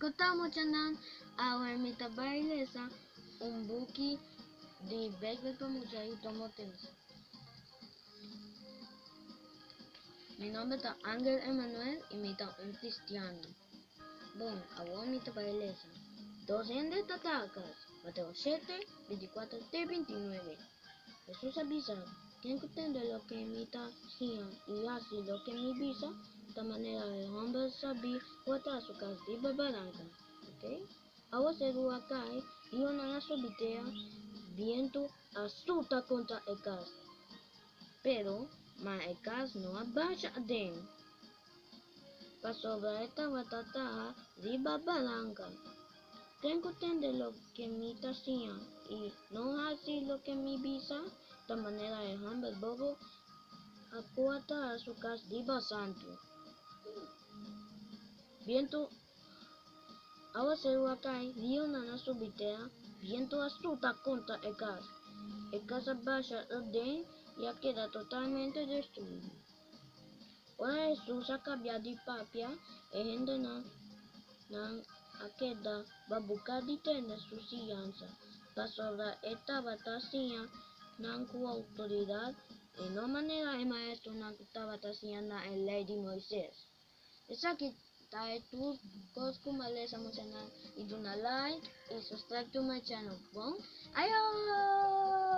Kon ta muchanan? Awe mi ta bai lesa un buki di Beibel pa Mucha i Tomo Tens. Mi nomber ta Angel Emanuel i mi ta un kristiano. Bon, awor mi ta bai lesa. Dos hende ta traha kas. Mateo 7, 24 te 29. Hesus a bisa, Ken ku tende loke mi ta siña i hasi loke mi bisa, ta manera e hòmber sabí ku a traha su kas riba baranka. Oke? Awaseru a kai, rionan a subi tera, bientu a suta kontra e kas. Pero, ma e kas no a basha aden, pasobra e tabata traha riba baranka. Ken ku tende loke mi ta siña i no hasi loke mi bisa, ta manera e hòmber bobo a ku a traha su kas riba santu. Bientu Awaseru a kai, rionan a subi tera, bientu a suta kontra e kas. E kas a basha aden i a keda totalmente destruí. Ora Hesus a kabia di papia, e hendenan nan a keda babuká di tende su siñansa, pasobra e tabata siña nan ku outoridat i no manera e maestronan ku tabata siña na e Lei di Moises. Esaki ta e tur kos ku mi a lesa muchanan i duna like i subscribe to my channel. Bon, ayo!